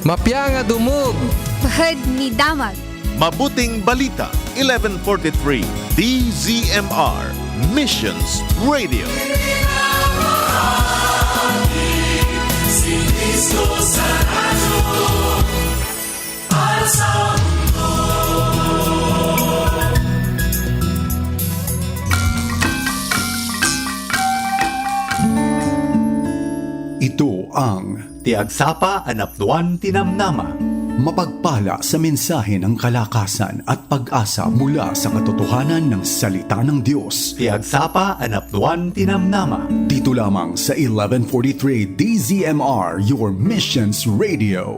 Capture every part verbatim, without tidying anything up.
Mapia nga dumog. Pahad ni damag. Mabuting Balita, eleven forty-three, D Z M R, Missions Radio. Si Cristo sa radyo, para sa mundo. Ito ang Ti agsapa a napnuan ti namnama. Mapagpala sa mensahe ng kalakasan at pag-asa mula sa katotohanan ng salita ng Diyos. Ti agsapa a napnuan ti namnama. Dito lamang sa eleven forty-three D Z M R, your missions radio.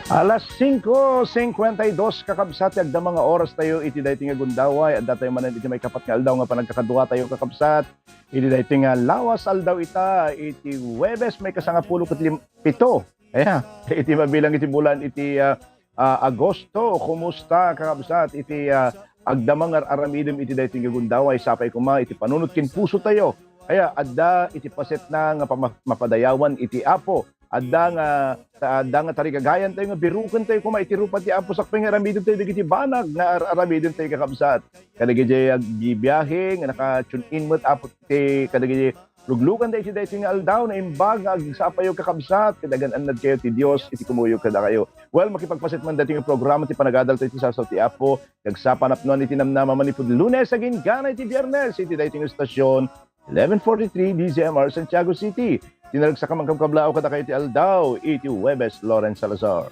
Alas singko singkwenta y dos, kakabsat, ti agdama nga oras tayo iti daytoy nga gundaway. Adda tayo manen iti maikapat nga aldaw nga panagkakadua tayo, kakabsat. Iti daytoy nga lawas aldaw ita, iti Huwebes, maikasangapulo ket lim-, pito. Aya, iti mabilang iti bulan iti, ah, ah, Agosto. Kumusta, kakabsat, iti, ah, agdama nga ar-aramidem iti daytoy nga gundaway? Sapay koma iti panunot ken puso tayo. Aya, adda iti paset na nga pama-, mapadayawan iti Apo. Adda nga, ta-, adda nga tarigagayan tayo nga biruken tayo koma iti rupa ti Apo, sakbay nga aramiden tayo dagiti banag nga ar-aramiden tayo, kakabsat. Kadagiti agbibiahe nga naka-tune in met, Apo, ti kadagiti luglugan tayo iti daytoy nga aldaw, naimbag nga agsapayo, kakabsat, ket agan-annad kayo ti Dios iti kumuyog kadakayo. Well, makipagpaset man daytoy nga programa ti panagadal tayo iti sasao ti Apo. Agsapa a napnuan iti namnama manipud Lunes aging gana iti Biernes iti daytoy nga estasyon, eleven forty-three D Z M R Santiago City. Ti naragsak a mangkabkablaaw kadakayo iti aldaw iti Huwebes, Lawrence Salazar.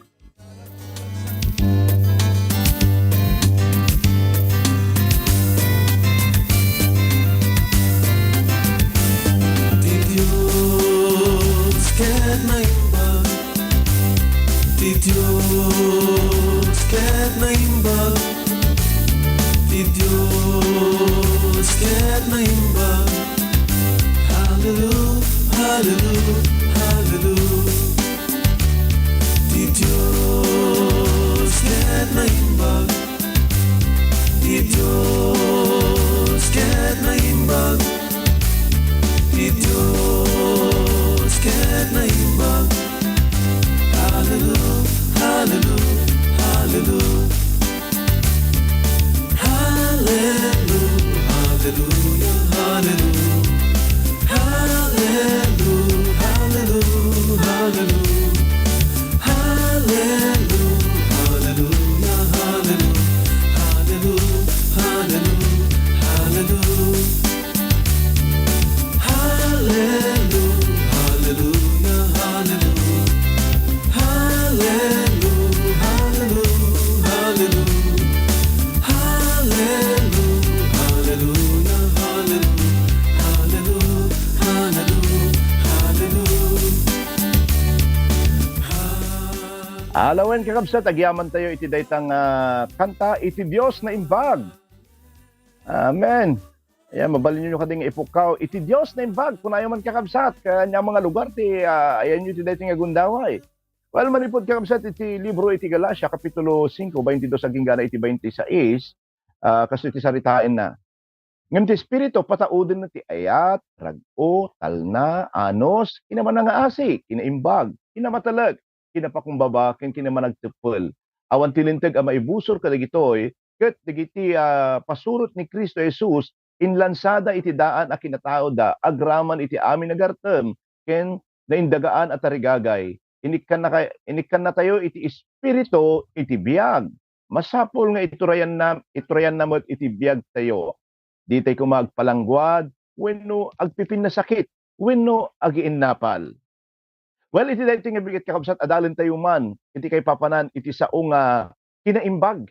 Ti Dios ket naimbag. Ti Dios ket naimbag. Ti Dios ket naimbag. Hallelu-, hallelu-, hallelu-. Ti Dios ket naimbag. Ti Dios ket naimbag. Ti Dios ket naimbag. Hallelu-, hallelu-, hallelu-. Hallelu-, hallelujah, hallelu-. Hallelu-, hallelu-, hallelu-. Hallelu-, hallelujah, hallelu-. Hallelu-, hallelu-, hallelu-. Hallelu-, hallelujah, hallelu-. Hallelu-, hallelu-, hallelu-. Hallelu-, hallelujah, hallelu-. Hallelu-, hallelu-, hallelu-. Alawen, kakabsat, agyaman tayo iti dayta nga kanta, Iti Dios Naimbag. Amen. Ayan, mabalinyo kadi nga ipukkaw, Iti Dios Naimbag. Kunayo man, kakabsat, kaniaman nga lugar ti, ah, ayanyo iti daytoy nga gundaway. Well, manipud, kakabsat, iti libro iti Galacia, Kapitulo singko, baintidos agingga na iti baintisais, ah, kastoy ti saritaenna. Ngem ti Espiritu, pataudenna ti ayat, rag-o, talna, anus, kinamanangaasi, kinaimbag, kinamatelek, kinapakumbaba, ken kinamanagteppel. Awan ti linteg a maibusor kadagitoy, ket dagiti, ah, pasurot ni Cristo Jesus, inlansada iti daan a kinataoda agraman iti amin a gartem, ken naindagaan a tarigagay. Inikkannaka-, inikkannatayo iti Espiritu iti biag. Masapul nga iturayanna, iturayanna met iti biagtayo. Ditay koma agpalangguad, wenno agpipinnasakit, wenno agiinnapal. Well, iti daytoy nga bigat, kakabsat, adalentayo man iti kaipapanan iti sao nga kinaimbag.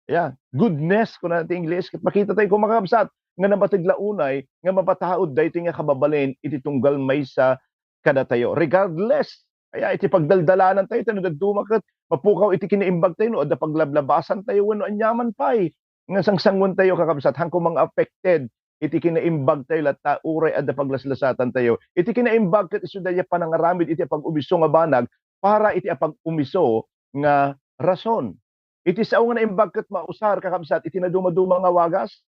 Yeah, goodness, kuna ti Ingles, ket makitatayo koma, kakabsat, nga nabateg la unay nga mapataud daytoy nga kababalin iti tunggal maysa kadatayo. Regardless, aya iti pagdaldalanantayo, ta no dadduma ket mapukaw iti kinaimbagtayo, no adda paglablabasantayo, wenno aniaman pay nga sangsangontayo, kakabsat, haanko nga affected iti kinaimbagtayo latta, uray adda paglaslasatantayo. Iti kinaimbag ket isu daydiay panangaramid iti apag-umiso nga banag para iti apag-umiso nga rason. Iti sao nga naimbag ket mausar, kakabsat, iti nadumaduma nga wagas.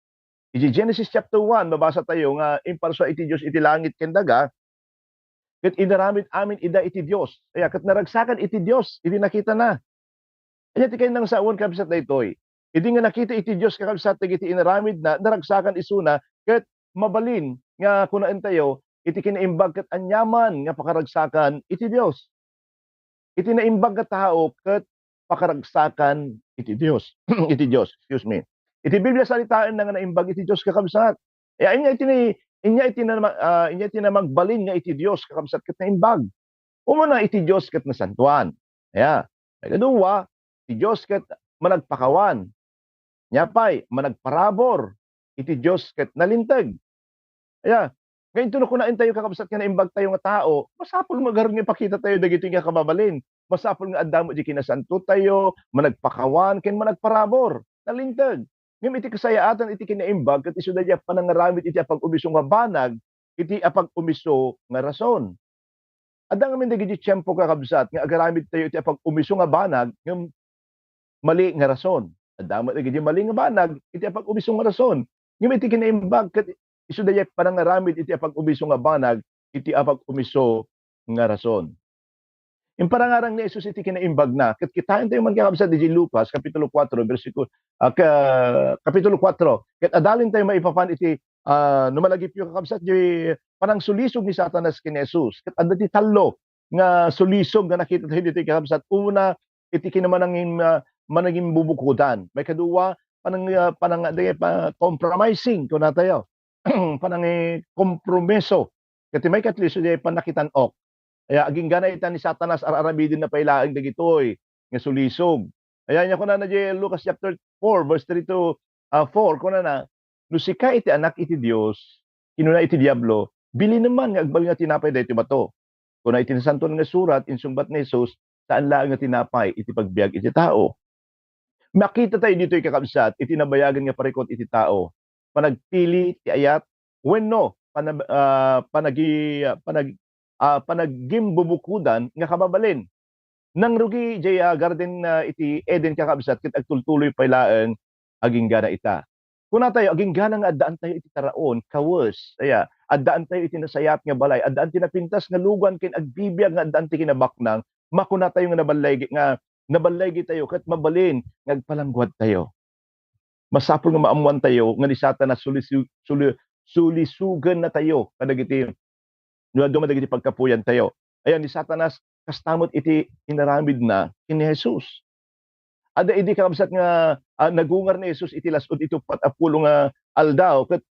Iti Genesis chapter one, mabasatayo nga imparsua iti Dios iti langit ken daga, ket inaramid amin ida iti Dios. Aya, ket naragsakan iti Dios idi nakitana. Ania ti kayatna nga sawen, kabsat, daytoy? Idi nga nakita iti Dios, kakabsat, dagiti inaramidna, naragsakan isuna, ket mabalin nga kunaentayo iti kinaimbag ket aniaman nga pakaragsakan iti Dios. Iti naimbag nga tao ket pakaragsakan iti Dios, iti Dios, excuse me. Iti Biblia, salitaenna nga naimbag iti Dios, kakabsat. Aya, inya iti ni-, inya iti na-, ah, inya iti namagbalin nga iti Dios, kakabsat, ket naimbag. Umuna, iti Dios ket nasantoan. Aya, maikadua, ti Dios ket managpakawan. Nia pay, managparabur. Iti Dios ket nalinteg. Aya, nga intono kunaentayo, kakabsat, nga naimbagtayo nga tao, masapul nga agarod nga ipakitatayo dagitoy nga kababalin. Masapul nga adda met di kinasantotayo, managpakawan, ken managparabur. Nalinteg. Ngem iti kasayaatan iti kinaimbag, ket isu daydiay panangaramid iti apag-umiso nga banag, iti apag-umiso nga rason. Adda ngamin dagiti tiempo, kakabsat, nga agaramidtayo iti apag-umiso nga banag ngem mali nga rason. Adda met dagiti mali nga banag iti apag-umiso nga rason. Ngem iti kinaimbag ket isu daydiay panangaramid iti apag-umiso nga banag iti apag-umiso nga rason. Imparangarang ni Jesus iti kinaimbagna. Ket kitaentayo man, kakabsat, iti Lucas kapitulo kuatro, bersikulo, ah, ka-, kapitulo kuatro. Ket adalintayo maipapan iti, ah, no malagipyo, kakabsat, di panangsulisog ni Satanas ken ni Jesus. Ket adda ti tallo nga sulisog nga nakitatayo ditoy, kakabsat. Una, iti kinamanangin-, ah, manangimbubukodan. Maikadua, panang-, ah, panang-, di, pa-, compromising, kunatayo. Panangikompromiso. Ket ti maikatlo, isu diay pannakitan-ok. Aya, aginggana ita ni Satanas, ar-aramidenna pay laeng dagitoy nga sulisog. Aya, nia kunana diay Lucas chapter four, verse three to, ah, four, kunana, "No sika iti Anak iti Dios," kinuna iti Diablo, "bilinem man nga agbalin nga tinapay daytoy bato." Kuna iti Nasantoan nga Surat, insungbat ni Jesus, "Saan laeng nga tinapay iti pagbiag iti tao." Makitatayo ditoy, kakabsat, iti nabayagen nga parikut iti tao. Panagpili ti ayat wenno panab-, ah, panagi-, ah, panag-, ah, panagimbubukodan nga kababalin. Nangrugi diay, ah, garden, ah, iti Eden, kakabsat, ket agtultuloy pay laeng aginggana ita. Kunatayo, aginggana nga addaantayo iti taraon, kawes, aya, addaantayo iti nasayaat nga balay, addaan ti napintas nga lugan ken agbibiag nga addaan ti kinabaknang, makunatayo nga naballaygi-, nga naballaygi tayo ket mabalin nga agpalangguad tayo. Masapul nga maammoan tayo nga ni Satanas sulisu-, suli-, sulisugen na tayo kadagiti, no, adu man dagiti pagkapuyan tayo. Ayan, ni Satanas, kasta met iti inaramidna ken ni Jesus. Adda idi, kakabsat, nga, ah, nagungar ni Jesus iti las-ud iti uppat a pulo nga aldaw, ket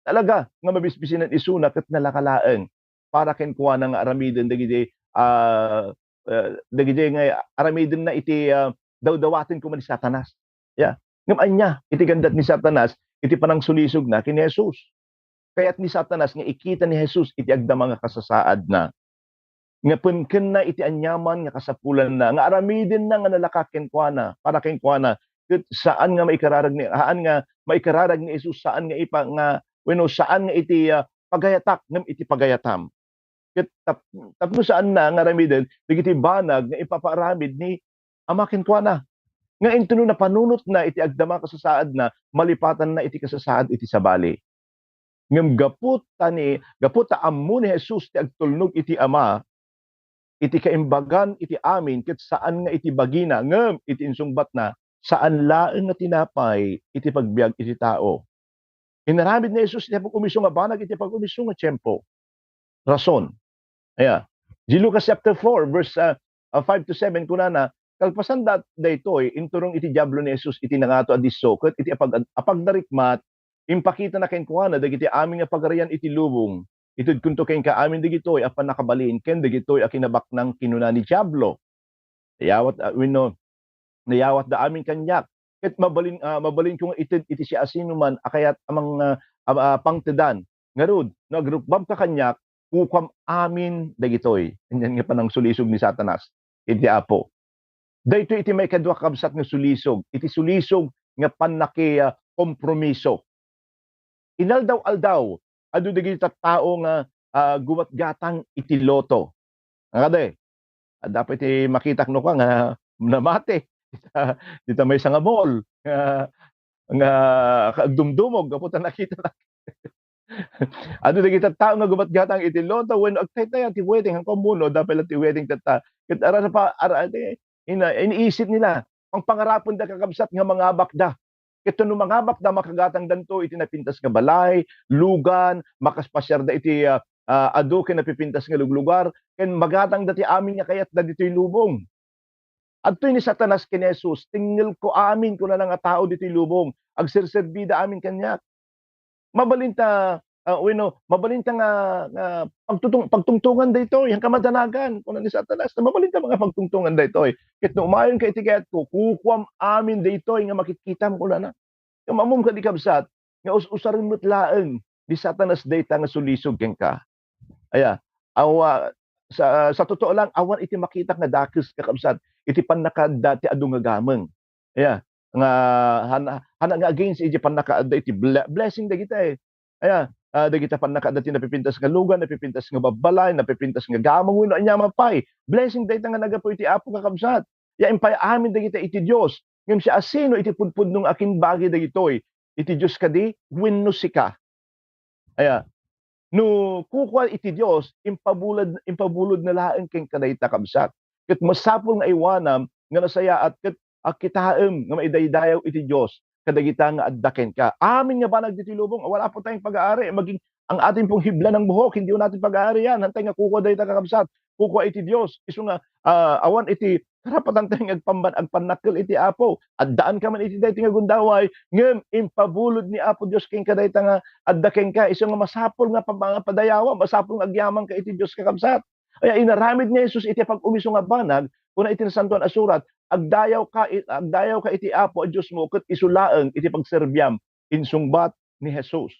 talaga nga mabisbisinan isuna ket nalaka laeng para kenkuana nga aramiden dagiti, ah, ah, dagiti nga aramidenna iti, ah, dawdawaten koma ni Satanas. Ya. Ngem ania iti gandat ni Satanas iti panangsulisogna ken ni Jesus? Kayat ni Satanas nga ikita ni Jesus iti agdama nga kasasaadna. Nga penkenna iti aniaman nga kasapulanna, nga aramidenna nga nalaka kenkuana, para kenkuana, ket saan nga maikararag ni, saan nga maikararag ni Jesus, saan nga ipa-, nga, wenno saan nga iti, ah, pagayatak, ngem iti pagayatam. Ket tap-, tapno saanna nga aramiden dagiti banag nga ipapaaramid ni Ama kenkuana. Nga intono napanunotna iti agdama kasasaadna, malipatanna iti kasasaad iti sabali. Ngem gapu ta ni, gapu ta ammo ni Jesus ti agtulnog iti Ama, iti kaimbagan iti amin, ket saan nga iti bagina, ngem iti insungbatna, saan laeng nga tinapay iti pagbiag iti tao. Inaramid ni Jesus iti pag-umiso nga banag iti pag-umiso nga tiempo. Rason. Aya. Di Lucas chapter four, verse, ah, ah, five to seven, kunana, kalpasan da-, daytoy, inturong iti Diablo ni Jesus iti nangato a disso, ket iti apag-, apagdarikmat, impakitana kenkuana dagiti amin nga pagarian iti lubong. Itedkonto kenka amin dagitoy a pannakabalin ken dagitoy a kinabaknang, kinuna ni Diablo. Dayawat, ah, wenno, nayawatda amin kaniak. Ket mabalin, ah, mabalinko nga ited iti siasinoman a kayat a mang-, ah, ah, pangtedan. Ngarud, no agrukbabka kaniak, kukuam amin dagitoy. Anian nga panangsulisog ni Satanas iti Apo. Daytoy iti maikadua, kakabsat, nga sulisog, iti sulisog nga pannaki-, ah, kompromiso. Inaldaw-aldaw, adu dagiti tattao nga, ah, gumatgatang iti loto. Nga kadi, adda pay ti makitak no ka nga namati dita, dita maysa nga mall nga, nga agdumdumog gapu ta nakita na. Adu dagiti tattao nga gumatgatang iti loto wenno agtaytay ti wedding, haan ko ammo no adda pay la ti wedding tatta. Ket ara pa, ara, ina-, iniisip nila, pangpangarapenda, kakabsat, nga mangabakda. Ket no mangabakda, makagatangdanto iti napintas nga balay, lugan, makaspasiarda iti, ah, ah, adu ken napipintas nga luglugar, ken magatangda ti amin nga kayatda ditoy lubong. Adtoy ni Satanas ken ni Jesus, "Tengngelko amin," kunana, "nga tao ditoy lubong, agserserbida amin kaniak." Mabalinta, ah, wenno, mabalinta nga, nga pagtutung-, pagtungtongan daytoy, haan ka madanagan, kuna ni Satanas, "Mabalinta nga pagtungtongan daytoy. Ket no umayonka iti kayatko, kukuam amin daytoy nga makitkitam," kunana. Ngem ammom kadi, kabsat, nga us-usaren met laeng ni Satanas dayta nga sulisog kenka. Aya, awa, sa, sa totoo lang, awan iti makitak nga dakes, kakabsat, iti pannakaadda ti adu nga gameng. Aya, nga han-, hana nga against iti pannakaadda iti ble-, blessing dagita, eh. Aya, ah, dagita pannakaadda ti napipintas nga lugan, napipintas nga babbalay, napipintas nga gameng, wenno aniaman pay. Blessing dayta nga naggapu iti Apo, kakabsat. Ya, impay amin dagita iti Dios. Ngem siasino iti pudpudno nga akimbagi dagitoy? Iti Dios kadi wenno sika? Aya, no kukua iti Dios, impabulod, impabulodna laeng kenka dayta, kabsat. Ket masapul nga iwanam nga nasayaat ket a, kitaem nga maidaydayaw iti Dios kadagita nga adda kenka. Amin nga banag ditoy lubong, wala po tayong pag-aari. Maging ang ating pong hibla ng buhok, hindi po natin pag-aari yan. Hantay nga kukua dayta, kakabsat. Kukua iti Dios. Isu nga, ah, awan iti karapatan tayo nga agpamban-, agpannakkel iti Apo. Addaan ka man iti daytoy nga gundaway, ngem impabulod ni Apo Dios kenka dayta nga adda kenka. Isu nga masapul nga pam-, padayawa, masapul nga agyamanka iti Dios, kakabsat. Aya, inaramid ni Jesus iti pag-umiso nga banag, kuna iti Nasantoan a Surat, "Agdayawka i-, agdayawka iti Apo a Diosmo ket isu laeng iti pagserbiam," insungbat ni Jesus.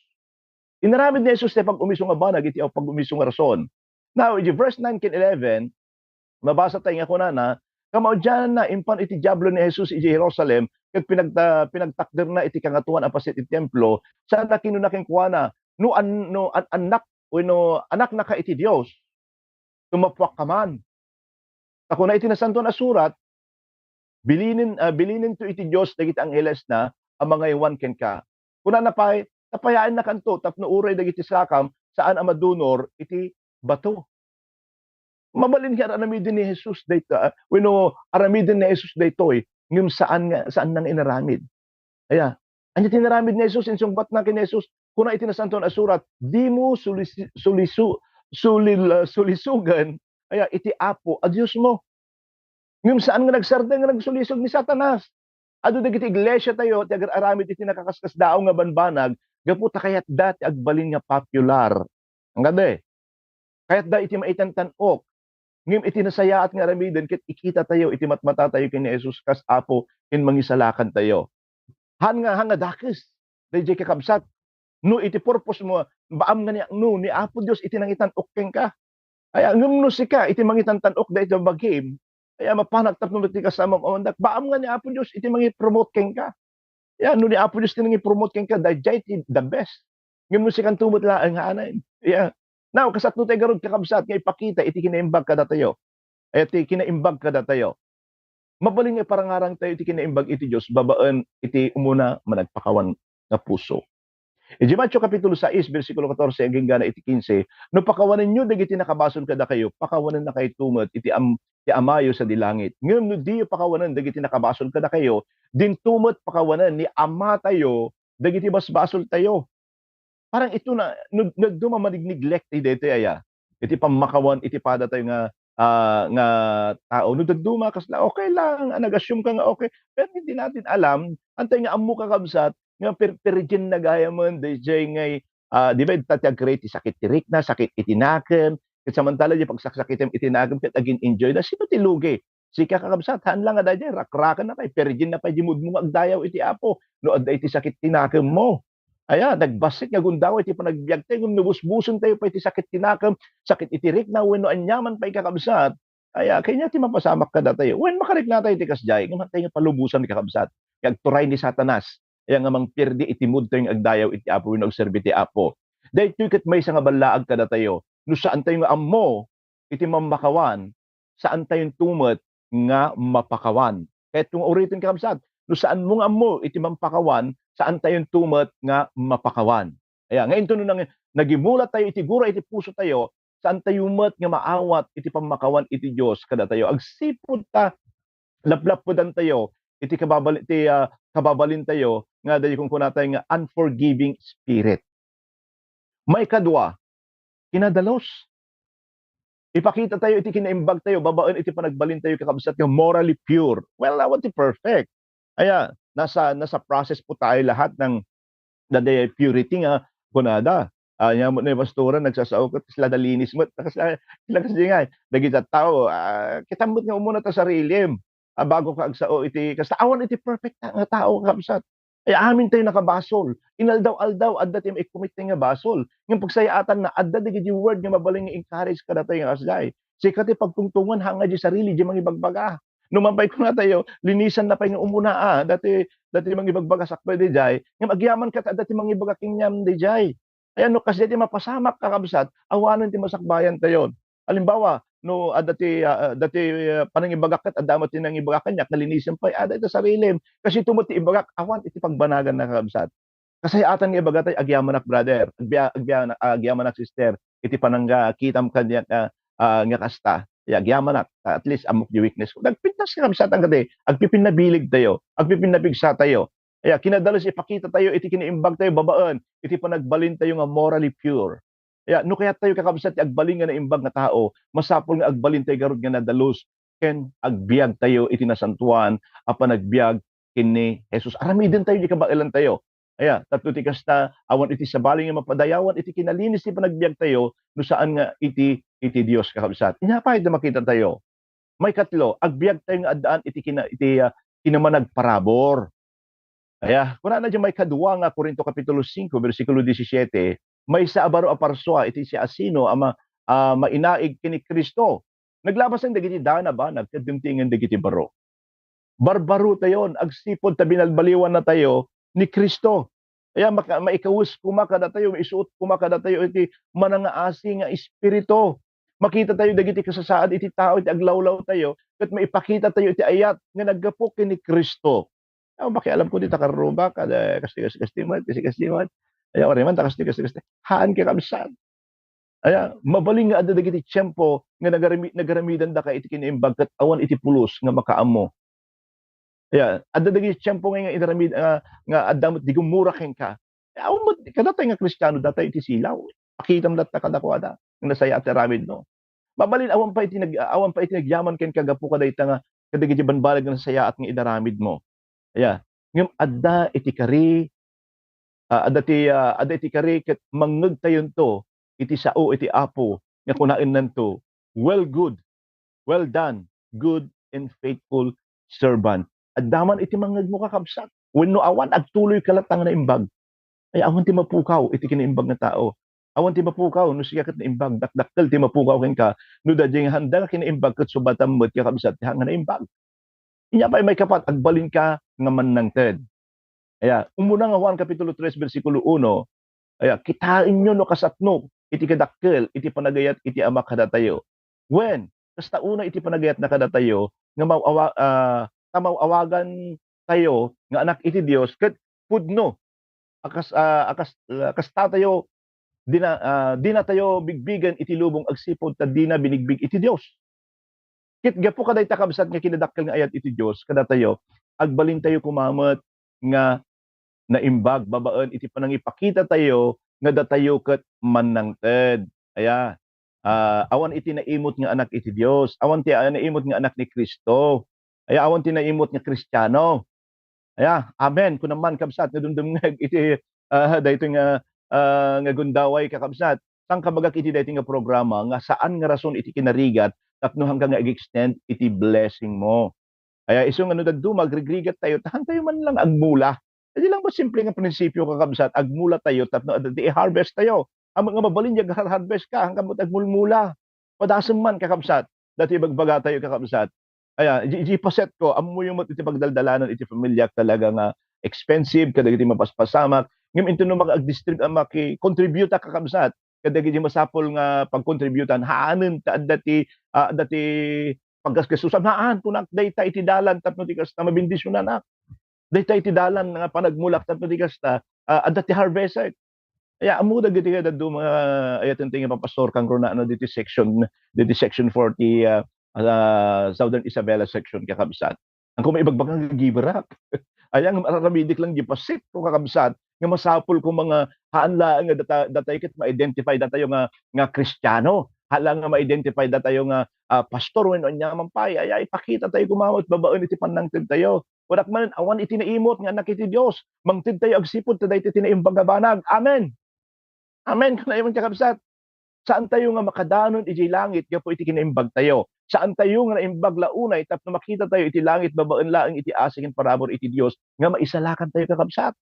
Inaramid ni Jesus ti pag-umiso nga banag iti pag-umiso nga rason. Now, iti verse nine ken eleven, mabasa tayo nga kunana, kamaudiananna, impan iti Diablo ni Jesus iti Jerusalem ket pinagta-, pinagtakderna iti Kangatoan a Paset iti templo, sana kinuna kenkuana, "No an-, no an-, annak wenno anaknaka iti Dios, tumapuakka man. Ta kuna iti Nasantoan a Surat, bilinen, ah, bilinento iti Dios dagiti anghelesna a mangaywan kenka." Kunana pay, "Tapayaennakanto tapno uray dagiti sakam saan a madunor iti bato." Mabalin nga aramiden ni Jesus dayta, wenno aramiden ni Jesus daytoy, ngem saan nga, saanna nga inaramid. Aya, ania ti inaramid ni Jesus? Insungbatna ken ni Jesus, kuna iti Nasantoan a Surat, "Dimo sulisi-, sulisu-, sulil-, sulisugen, aya, iti Apo a Diosmo." Ngem saan nga nagsardeng nga nagsulisog ni Satanas. Adu dagiti iglesiatayo ti agar-aramid iti nakaskasdaaw nga banbanag gapu ta kayatda ti agbalin nga popular. Ang kadi, kayatda iti maitan-tan-ok. Ngem iti nasayaat nga aramiden ket ikitatayo iti matmatatayo ken ni Jesus kas Apo ken Mangisalakantayo. Haan nga, haan nga dakes daydiay, kakabsat. No iti purpose mo, baam nga ni, no, ni Apo Dios iti nangitan-ok kenka. Aya, ngem no sika iti mangitan-tan-ok daytoy bagim, aya, mapanak tapno ti kasama mo, baam nga ni Apo Dios iti mangi-promote kenka. Aya, no ni Apo Dios ti nangi-promote kenka, daydiay ti the best. Ngem no sikanto met laeng, haan. Aya. Now, kasatno tay garud, kakabsat, nga ipakita iti kinaimbag kadatayo. Aya ti kinaimbag kadatayo. Mabalin nga iparangarangtayo iti kinaimbag iti Dios babaen iti umuna nga nagpakawan nga puso. Iti Mateo Kapitulo sais, bersikulo katorse agingga na iti kinse, "No pakawanenyo dagiti nakabasol kadakayo, pakawanennakayto met iti am-, ti Amayo sadi langit. Ngem no diyo pakawanen dagiti nakabasol kadakayo, dinto met pakawanen ni Amatayo dagiti basbasoltayo." Parang ito na, nag-, nagduma manigneglect ti daytoy aya. Iti pammakawan iti padatayo nga, ah, nga tao. No dadduma, kasla, okay lang, ah, nag-assume ka nga okay. Pero hindi natin alam, antay nga ammo, kakabsat, nga per-, perjin na gayamen, dayjay ngay, ah, di ba, ita ti ag-create ti sakit ti rikna, sakit iti nakem, ket samantala di pagsaksakitem iti nakem, ket agin-enjoy da. Sino ti lugi? Sika, kakabsat, haan lang nga dayjay, rakraken na pay, perjin na pay di mood mo nga agdayaw iti Apo, no adda iti sakit ti nakem mo. Aya, nagbassit nga gundaway ti panagbiagtayo, ngem no busbusentayo pay ti sakit ti nakem, sakit iti rikna, wenno aniaman pay, kakabsat. Aya, kayat ti mapasamak kadatayo. Wen, makariknatayo ti kasdiay, ngem haantayo nga palubosan, kakabsat, nga agturay ni Satanas. Aya nga mangperdi iti moodtayo nga agdayaw iti Apo wenno agserbi ti Apo. Daytoy ket maysa nga ballaag kadatayo. No saantayo nga ammo iti mammakawan, saantayonto met nga mapakawan. Kayatko nga uriten, kakabsat, no saanmo nga ammo iti mampakawan, saantayonto met nga mapakawan. Aya, nga inton nang-, nagimulatayo iti gura iti pusotayo, saantayo met nga maawat iti pammakawan iti Dios kadatayo. Agsipud ta laplappedantayo iti kababal-, iti, ah, kababalintayo nga daydi kunkunatayo nga unforgiving spirit. Maikadua, kinadalus. Ipakitatayo iti kinaimbagtayo babaen iti panagbalintayo, kakabsat, nga morally pure. Well, awan ti perfect. Aya, nasa, nasa process po tayo lahat ng daydiay purity nga kunada. Ah, ania met ni pastora, nagsasao ket kasla nalinis met, kasla, kasla, kasla nga, dagiti tao, ah, kita met nga umuna ta sarilim. Ah, bago ka agsao iti, kasta awan iti perfect nga tao, kakabsat. Ay, amintayo nakabasol. Inaldaw-aldaw, adda ti maikkomittayo nga basol. Ngem pagsayaatanna, adda dagiti word nga mabalin nga encourage kadatayo nga kasdiay. Sika ti pagtungtongan, haan nga di sarili, di mangibagbaga. No man pay kunatayo, linisanna pay nga umuna, ah, dati, dati mangibagbaga sakbay diay, ngem agyaman ket adda ti mangibaga kenka diay. Ayan, no kasdiay ti mapasamak, kakabsat, awanen ti masakbayantayon. Halimbawa, no adda ti, ah, ah, dati, ah, panangibagak ket adda met ti nangibaga kaniak nga linisen pay, adda iti sarilim. Kasi ito met ti ibagak, awan iti pagbanaganna, kakabsat. Kasayaatan nga ibagatayo, agyamanak, brother, agbiya-, agbiya-, agyamanak, sister, iti panangkitam kaniak nga, ah, nga kasta. Ya, agyamanak, at least ammok ti weakness ko. Nagpintas, kakabsat, kadi, agpipinnabiligtayo, agpipinnapigsatayo. Aya, kinadalus ipakitatayo iti kinaimbagtayo babaen iti panagbalintayo nga morally pure. Aya, no kayattayo, kakabsat, ti agbalin nga naimbag nga tao, masapul nga agbalintayo garud nga nadalus ken agbiagtayo iti nasantoan a panagbiag ken ni Jesus. Aramidentayo ti kabaelantayo. Aya, tapno ti kasta, awan iti sabali nga mapadayawan iti kinalinis ti panagbiagtayo no saan nga iti, iti Dios, kakabsat. Ania pay ti makitatayo? Maikatlo, agbiagtayo nga addaan iti kina-, iti, ah, kinamanagparabur. Aya, kunana diay maikadua nga Corinto kapitulo singko, bersikulo disisiete, maysa a baro a parsua iti siasino a ma-, a mainaig ken ni Cristo. Naglabasan dagiti dana banag ket dimtingen dagiti baro. Barbarotayon agsipud ta binalbaliwannatayo ni Cristo. Aya, maka-, maikawes koma kadatayo, maisuot koma kadatayo iti manangaasi nga espiritu. Makitatayo dagiti kasasaad iti tao iti aglawlawtayo, ket maipakitatayo iti ayat nga naggapu ken ni Cristo. Aw, makialam ko dita karrubak, kada kasti, kasti, kasti met, kasti, kasti met. Aya, uri man, ta kasti, kasti, kasti. Haan, kakabsat. Aya, mabalin nga adda dagiti tiempo nga nagarami-, nagaramidandaka iti kinaimbag ket awan iti pulos nga makaammo. Aya, adda dagiti tiempo nga, nga inaramid, nga, nga adda met di gumura kenka. Awan met, kadatayo nga Kristiano, datayo iti silaw. Pakitam latta kadakuada nga nasayaat ti aramidmo. Mabalin awan pay iti nag-, awan pay iti nagyaman kenka gapu kadayta nga kadagiti bambanag nga nasayaat nga inaramidmo. Aya, ngem adda iti kari, ah, adda ti, ah, adda iti kari ket mangngegtayonto iti sao iti Apo nga kunaennanto, "Well, good, well done, good and faithful servant." Adda man iti mangngegmo, kakabsat. Wenno awan, agtuloyka latta nga naimbag. Ay, awan ti mapukaw iti kinaimbag nga tao. Awan ti mapukaw no sika ket naimbag, dakdakkel ti mapukaw kenka no daydiay nga handa nga kinaimbag ket subatam met, kakabsat, ti haan nga naimbag. Inya pay maikapat, agbalinka nga mannangted. Aya, umuna nga Juan kapitulo tres, bersikulo uno, aya, kitaenyo no kasatno iti kadakkel iti panagayat iti Ama kadatayo. Wen, kasta unay iti panagayatna kadatayo nga maw-awa-, ah, ta maw-awagantayo nga anak iti Dios ket pudno a kas-, ah, a kas-, ah, kastatayo, dina, ah, dinatayo bigbigen iti lubong agsipud ta dina binigbig iti Dios. Ket gapu kadayta, kabsat, nga kinadakkel nga ayat iti Dios kadatayo, agbalintayo koma met nga naimbag babaen iti panangipakitatayo nga datayo ket mannangted. Aya, ah, awan iti naimot nga anak iti Dios, awan ti, ah, naimot nga anak ni Cristo. Aya, awan ti naimot nga Kristiano. Aya, amen. Kuna man, kabsat, nga dumdumngeg iti, ah, daytoy nga, ah, nga gundaway, kakabsat. Saan kabagak iti daytoy nga programa nga saan nga rason iti kinarigat tapno haanka nga ag-extend iti blessing mo. Aya, isu nga no dadduma, agrigrigat tayo, ta haantayo man lang agmula. Iti lang ba simple nga prinsipio, kakabsat, agmula tayo tapno adda ti i-harvest tayo. Ammok nga mabalin nga agar-harvest ka, haanka met agmulmula. Padasem man, kakabsat, daytoy ibagbagatayo, kakabsat. Aya, iti, iti paset ko, ammoyo met iti pagdaldalanan iti pamiliak talaga nga expensive kadagiti mapaspasamak. Ngem inton no maka-, agdistrib-, ah, maki-contribute, kakabsat, kadagiti masapul nga pagkontributan, haanen ta adda ti, ah, adda ti paggasgasosan. Haan, kunak, dayta iti dalan tapno ti kasta mabendisionanak. Dayta iti dalan nga panagmulak tapno ti kasta, ah, adda ti harvestek. Aya, ammo dagiti kadaduma nga ayaten ti nga papastor kang runana diti section, diti section forty, ah, ah, Southern Isabela section, kakabsat. Haanko maibagbag nga giberak. Aya nga ar-aramidik lang di paset ko, kakabsat, nga masapul ko nga haan laeng nga data-, datayo ket ma-identify datayo nga, nga Kristiano. Haan laeng nga ma-identify datayo nga, ah, pastor wenno aniaman pay. Aya, ipakita tayo koma met babaen iti pannangted tayo. Kunak man, awan iti naimut nga annak iti Dios. Mangted tayo agsipud ta daytoy ti naimbag nga banag. Amen. Amen. Kanayon, kakabsat. Saan tayo nga makadanon idiay langit gapu iti kinaimbag tayo. Saan tayo nga naimbag la unay tapno makita tayo iti langit babaen laeng iti asi ken parabur iti Dios nga maisalakan tayo, kakabsat.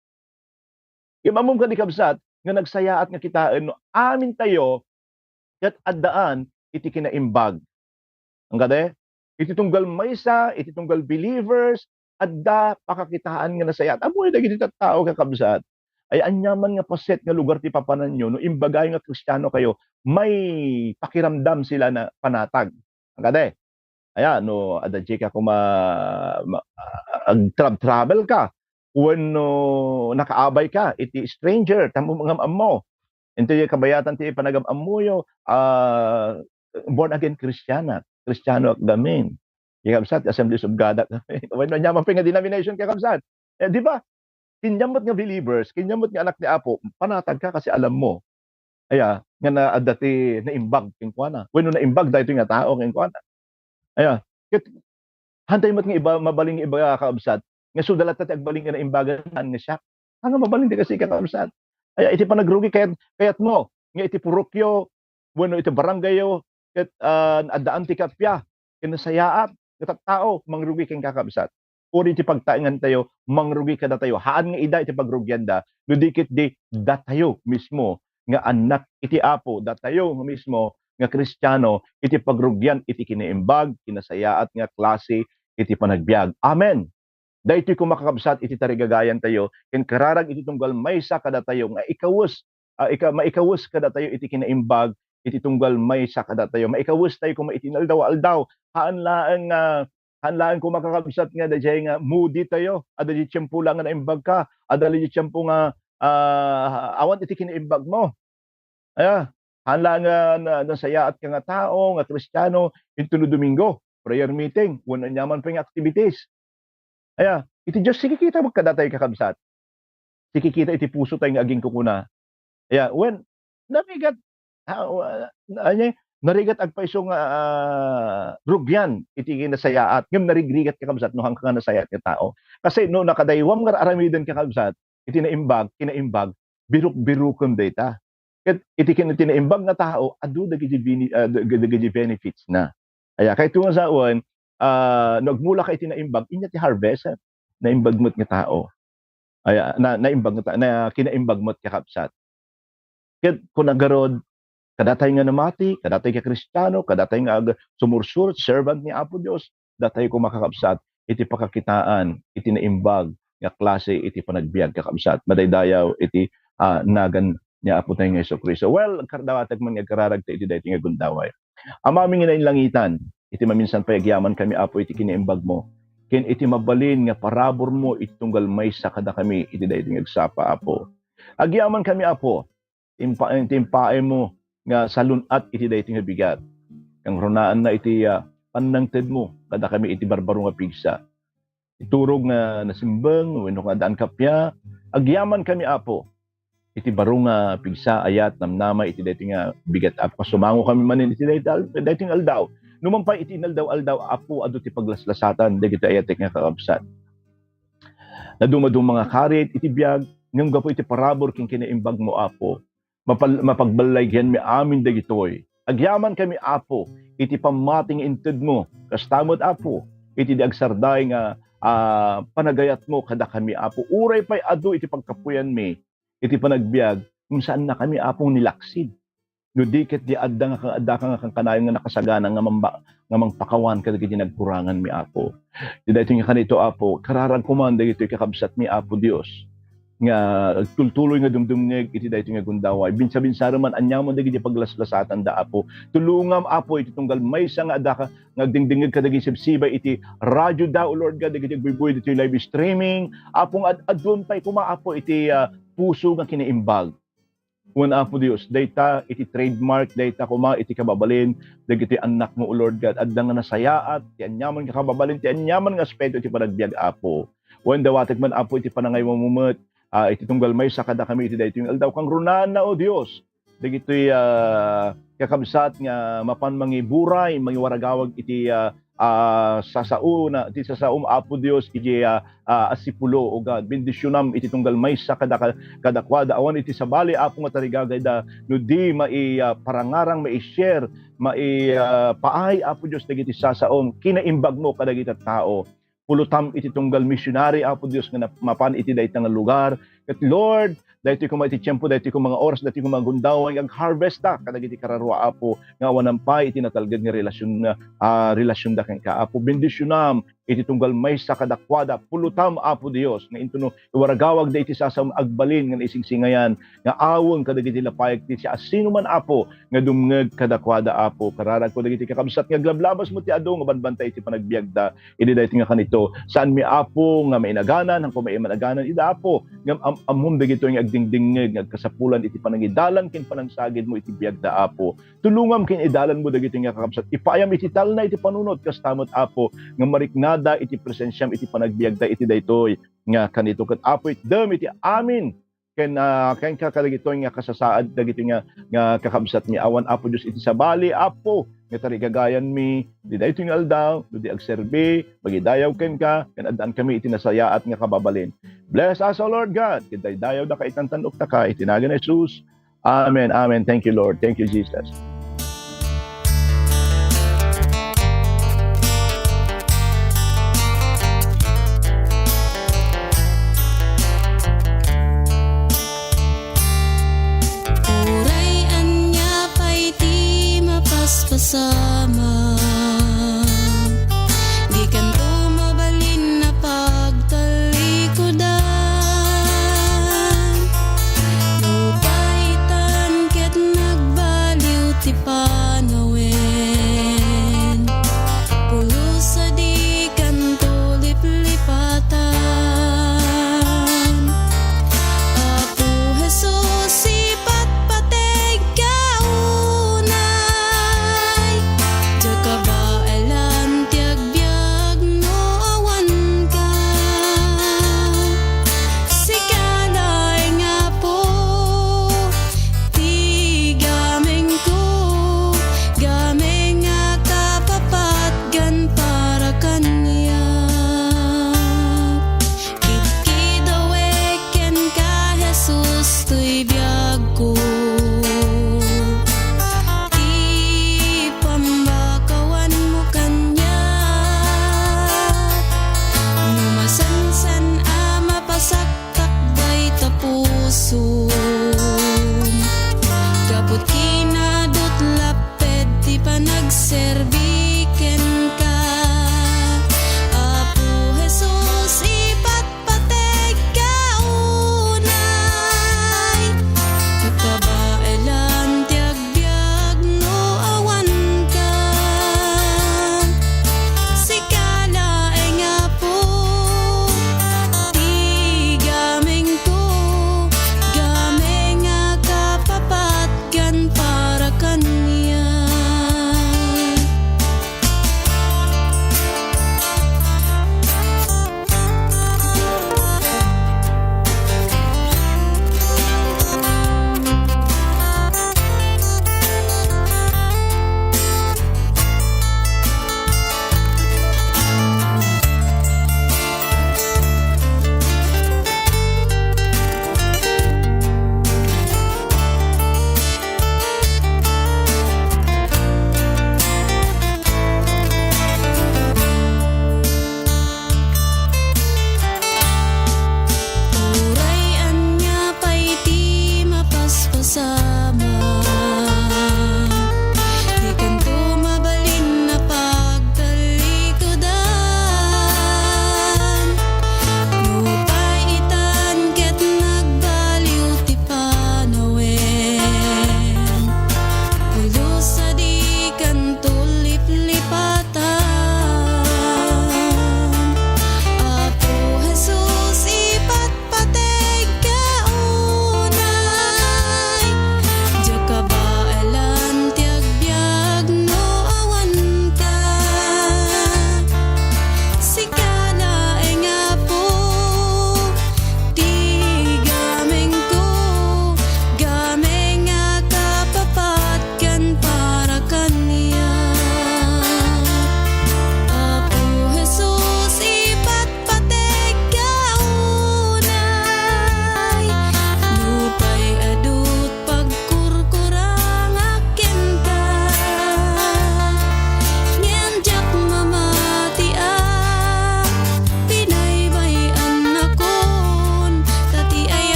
Ngem ammom kadi, kabsat, nga nagsayaat nga kitaen no amin tayo ket addaan iti kinaimbag. Ang kadi, iti tunggal maysa, iti tunggal believers, adda pakakitaan nga nasayaat. Ammoyo dagiti tattao, kakabsat, ay aniaman nga paset nga lugar ti papananyo, no imbagayo nga Kristiano kayo, may pakiramdam sila na panatag. Ang kadi, aya, no, adda dika koma, ma-, agtrab-travel ka, wenno nakaabay ka iti stranger, tammo nga ammo. Intoy kabayatan ti panagam-ammoyo, ah, born again Kristiana, Kristiano ak gamin. Kakabsat, Assemblies of God ak gamin. Wenno aniaman pay nga denomination, kakabsat. Eh, di ba? Kaniam met nga believers, kaniam met nga anak ni Apo, panatag ka kasi alam mo, aya, nga na, adda ti naimbag kenkuana. Wenno naimbag daytoy nga tao kenkuana. Aya, ket, hantay met nga iba, mabalin nga iba, kakabsat, nga sudalatta ti agbalin nga naimbagan, saan nga siak? Haan nga mabalin ti kasi, kakabsat. Aya, iti panagrugi, kayat, kayatmo nga iti purokyo wenno iti barangayyo ket, ah, addaan ti kappia ken nasayaat nga tattao, mangrugi kenka, kakabsat. Uray ti pagtaengan tayo, mangrugi kadatayo. Haan nga ida iti pagrugianda, no di ket di datayo mismo nga annak iti Apo, datayo nga mismo nga Kristiano, iti pagrugian iti kinaimbag, kinasayaat nga klase iti panagbiag. Amen. Daytoy koma, kakabsat, iti tarigagayan tayo, ken kararag iti tunggal maysa kadatayo nga ikawes, ah, ika-, maikawes kadatayo iti kinaimbag, iti tunggal maysa kadatayo. Maikawes tayo koma iti inaldaw-aldaw. Haan laeng nga, haan laeng koma, kakabsat, nga daydiay nga moody tayo. Adda di tiempo la nga naimbag ka. Adda di tiempo nga, ah, awan iti kinaimbag mo. Aya, haan laeng nga na-, nasayaat ka nga tao, nga Kristiano, inton no Domingo, prayer meeting, wenno aniaman pay nga activities. Aya, iti Dios, sikikita met kadatayo, kakabsat. Sikikita iti puso tayo nga agingkukuna. Aya, wen, narigat, ah, wa-, ania, narigat agpayso nga, ah, rugian iti kinasayaat. Ngem narigrigat, kakabsat, no haanka nga nasayaat nga tao. Kasi no nakadaywam nga aramiden, kakabsat, iti naimbag, kinaimbag, biruk-birukem dayta. Ket iti kin-, iti naimbag nga tao, adu dagiti bini-, ah, dag-, dagiti benefits na. Aya, kayto nga sawen, ah, no agmula ka iti naimbag, inya ti harvest, eh. Naimbag met nga tao. Aya, na, naimbag nga ta-, na, kinaimbag met, kakabsat. Ket kuna garud, kadatayo nga namati, kadatayo nga Kristiano, kadatayo nga ag-, sumursuro, servant ni Apo Dios, datayo koma, kakabsat, iti pakakitaan iti naimbag nga klase iti panagbiag, kakabsat. Madaydayaw iti, ah, nagan ni Apo tayo nga Jesu-Cristo. Well, kar-, dawatek man nga agkararag ta iti daytoy nga gundaway. Amami nga nainlangitan, iti maminsan pay agyaman kami, Apo, iti kinaimbag mo, ken iti mabalin nga parabur mo iti tunggal maysa kadakami iti daytoy nga agsapa, Apo. Agyaman kami, Apo, impa-, ti impaaymo nga salun-at iti daytoy nga bigat. Kangrunaanna iti, ah, pannangtedmo kadakami iti barbaro nga pigsa. Iturog nga nasimbeng wenno nga addaan kappia, agyaman kami, Apo, iti baro nga pigsa, ayat, namnama iti daytoy nga bigat, Apo. Sumango kami manen iti daytoy al-, daytoy nga aldaw. Numan pay iti inaldaw-aldaw, Apo, adu ti paglaslasatan dagiti ayatek nga kakabsat. Nadumaduma nga karit iti biag, ngem gapu iti parabur ken kinaimbagmo, Apo, mapal-, mapagballaygenmi amin dagitoy. Agyaman kami, Apo, iti pammati nga intedmo. Kasta met, Apo, iti di agsarday nga, ah, panagayatmo kadakami, Apo. Uray pay adu iti pagkapuyanmi iti panagbiag, ngem saannakami, Apo, nga nilaksid. No di ket di adda nga, adda ka nga kankanayon nga nakasagana nga mamba-, nga mangpakawan kadagiti nagkuranganmi, Apo. Iti daytoy nga kanito, Apo, kararag koma dagitoy kakabsatmi, Apo Dios, nga agtultuloy nga dumdumngeg iti daytoy nga gundaway. Binsabinsarem man aniaman dagiti paglaslasatanda, Apo. Tulongam, Apo, iti tunggal maysa nga adda ka nga agdingdingngeg kadagiti sibsibay iti radioda, O Lord God, dagiti agbuybuy ditoy live streaming. Apo, nga ad-, adun pay koma, Apo, iti, ah, puso nga kinaimbag. Wen, Apo Dios, dayta iti trademark, dayta koma iti kababalin dagiti annakmo, O Lord God. Adda nga nasayaat ti aniaman nga kababalin, ti aniaman nga aspeto iti panagbiag, Apo. Wen, dawatek man, Apo, iti panangayuammo met, ah, iti tunggal maysa kadakami iti daytoy nga aldaw. Kangrunaan, O Dios, dagitoy, ah, kakabsat nga mapan mangiburay, mangiwaragawag iti, ah, ah, sasaona, ti sasaom, Apo Dios, iti, ah, ah, asipulo, O God. Bendisionam iti tunggal maysa kada, kadakuada. Awan iti sabali, Apo, nga tarigagayda no di mai, ah, parangarang, mai-share, mai, ah, paay, Apo Dios, dagiti sasaom, kinaimbagmo kadagiti tao. Pulotam iti tunggal misionary, Apo Dios, nga nap-, mapan iti dayta nga lugar. Ket, Lord, daytoy koma iti tiempo, daytoy koma nga oras, daytoy koma nga gundaway nga ag-harvesta kadagiti kararua, Apo, nga awanan pay iti natalged nga relasion, ah, relasionda kenka, Apo. Bendisionam iti tunggal maysa kadakuada. Pulotam, Apo Dios, nga intono iwaragawagda iti sasaom agbalin nga naisingsingayan nga awen kadagiti lapayag ti siasinoman, Apo, nga dumngeg kadakuada, Apo. Kararagko dagiti kakabsat nga aglablabas mo ti adu nga banbantay iti panagbiagda. Idi daytoy nga kanito, saanmi, Apo, nga mainaganan, haanko maimanaganan ida, Apo, ngem am-, ammom dagitoy nga agdingdingngeg nga agkasapulan iti panangidalan ken panangsagidmo iti biagda, Apo. Tulongam ken idalanmo dagitoy nga kakabsat. Ipaayam iti talna iti panunot, kasta met, Apo, nga mariknada iti presensiam iti panagbiagda iti daytoy nga kanito. Ket, Apo, itdem iti amin ken, ah, kenka kadagitoy nga kasasaad dagitoy nga, nga kakabsatmi. Awan, Apo Dios, iti sabali, Apo, nga tarigagayanmi, iti daytoy nga aldaw, no di agserbi, magidayaw kenka, ken addaan kami iti nasayaat nga kababalin. Bless us, O Lord God, ket daydayawda ka, itantan-ok taka, iti nagan ni Jesus. Amen, amen. Thank you, Lord. Thank you, Jesus. Uray ania pay ti mapaspasamak, dikanto mabalin a pagtalikudan. Nupay tan ket nagbaliw ti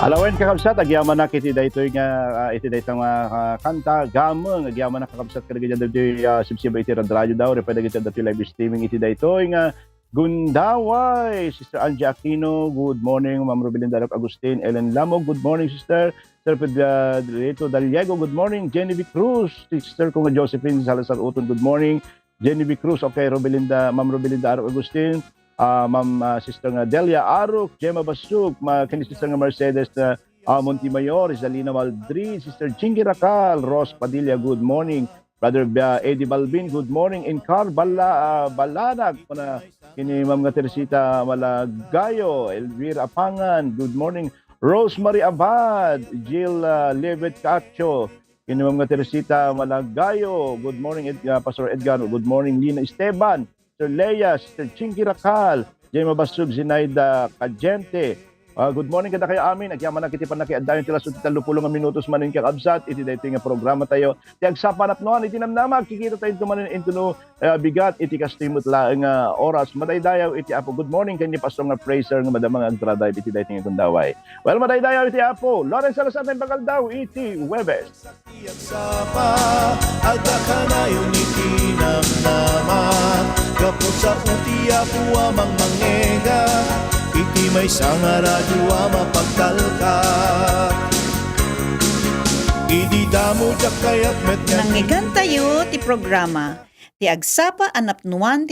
Alawen, kakabsat, agyamanak iti daytoy nga, ah, iti daytoy nga, ah, kanta, gameng, agyamanak, kakabsat, kadagiti daytoy, ah, sibsiba iti radradioda, o pwede iti daytoy live streaming iti daytoy nga gundaway. Sister Angie Aquino, good morning. Ma'am Rubelinda Arok Agustin, Ellen Lamog, good morning, sister. Sir Pedro Daliego, good morning. Genevieve Cruz, sister ko nga Josephine Salazar Uton, good morning. Genevieve Cruz, okay, Robelinda, Ma'am Robelinda Arok Agustin, ah, Ma'am, ah, Sister nga Delia Arok, Gemma Basug, ma-, ken Sister nga Mercedes, ah, ah, Montemayor, Rizalina Maldrid, Sister Jinky Racal, Ross Padilla, good morning. Brother, ah, Eddie Balbin, good morning. Incar Bala-, ah, Balanag, kuna kini Ma'am nga Teresita Malagayo, Elvira Apangan, good morning. Rosemary Abad, Jill, ah, Levet Cacho, kini Ma'am nga Teresita Malagayo, good morning, Ed-, ah, Pastor Edgar, good morning, Lina Esteban, Sir Lea, Sister Chinky Racal, Gemma Basug, Zinaida Cadiente. Ah, good morning kadakayo amin. Agyamanak iti pannakiaddayo ti lasu ti tallopulo nga minutos manen, kakabsat, iti daytoy nga programa tayo. Ti Agsapa a Napnuan iti Namnama, agkikita tayo manen intono, ah, bigat iti kastoy met laeng nga oras. Madaydayaw iti Apo. Good morning ken ni Pastor nga Fraser nga madama nga agdrive iti daytoy nga gundaway. Well, madaydayaw iti Apo. Lawrence Salazar, naimbag aldaw iti Huwebes. Ti agsapa, adda kanayon iti namnama. Gapu sao ti Apo a mangmangngeg iti maysa nga radio a mapagtalka. Idi damo diak kayat met nga Nangngegentayo ti programa, Ti Agsapa a Napnuan